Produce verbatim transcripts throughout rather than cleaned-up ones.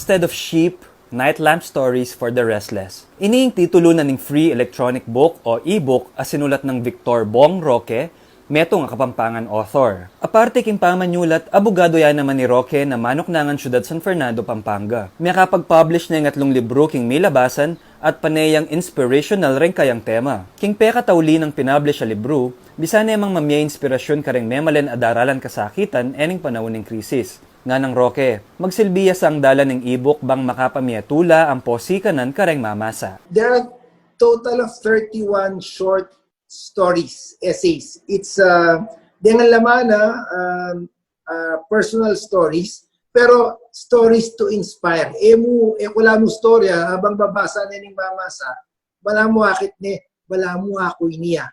Stead of Sheep, Night Lamp Stories for the Restless. Ini ing titulu na ning free electronic book o e-book a sinulat nang Victor Bong Roque, metung a Kapampangan author. Aparte king pamanyulat, abugadu ya naman i Roque na manuknangan Syudad San Fernando, Pampanga. Mekapag-publish ne ing atlung libru king milabasan at pane yang inspirational reng kayang tema. King pekatauli nang pinublish a libru, bisa ne mang mamie inspirasyun kareng memalen a daralan kasakitan e ning panaun ning krisis. Nganang Roque, magsilbi ya sang dalan ning e-book bang makapamie tula ampo sikanan kareng mamasa. There are total of thirty-one short stories, essays. It's, uh, deng laman na, um, uh, personal stories, pero stories to inspire. E mu, e ku la mu istorya, habang babasa ne ning mamasa, balamu akit ne, balamu aku ini ya.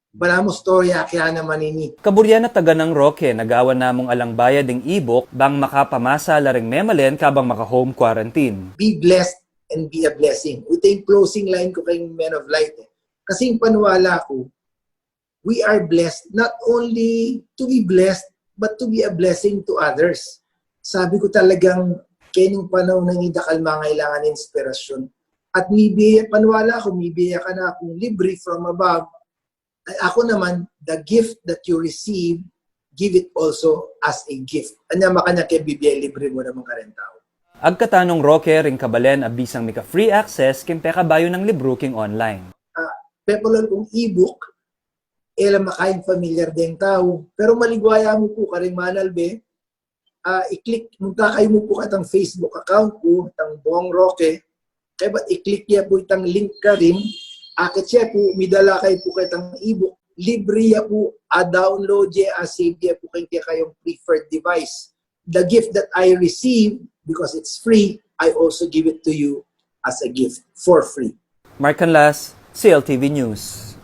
Balamu istorya ke ya naman ini. Kaburyan a taga nang Roque, nagawan na mung alang bayad ing e-book bang makapamasa la reng memalen kabang maka-home quarantine. Be blessed and be a blessing. Ita ing closing line ku keng Men of Light, eh. Kasi ing paniwala ku, we are blessed not only to be blessed, but to be a blessing to others. Sabi ku talagang, keni ing panaun ini dakal mangailangan inspirasyun. At mibie, paniwala ku, mibie kanu kung libre from above. Ay, aku naman, the gift that you receive, give it also as a gift. Anya makanyan ke bibie libre mu naman kareng tau. Agkatanu nang Roque ring kabalen a bisang mika-free access king pekabayu nang libru king online. Ah, pepalal kung e-book, e la makain familiar deng tau. Pero maligwaya mu pu kareng manalbe, ah, i-click, munta kayu mu pu ketang Facebook account ku, itang Bong Roque. Kaya ba't i-click ya pu itang link karin, akit ya pu, midala kayu pu ketang e-book, libre ya pu, a-download ya, a-save ya pu keng kekayung preferred device. The gift that I receive, because it's free, I also give it to you as a gift for free. Mark Canlas, C L T V News.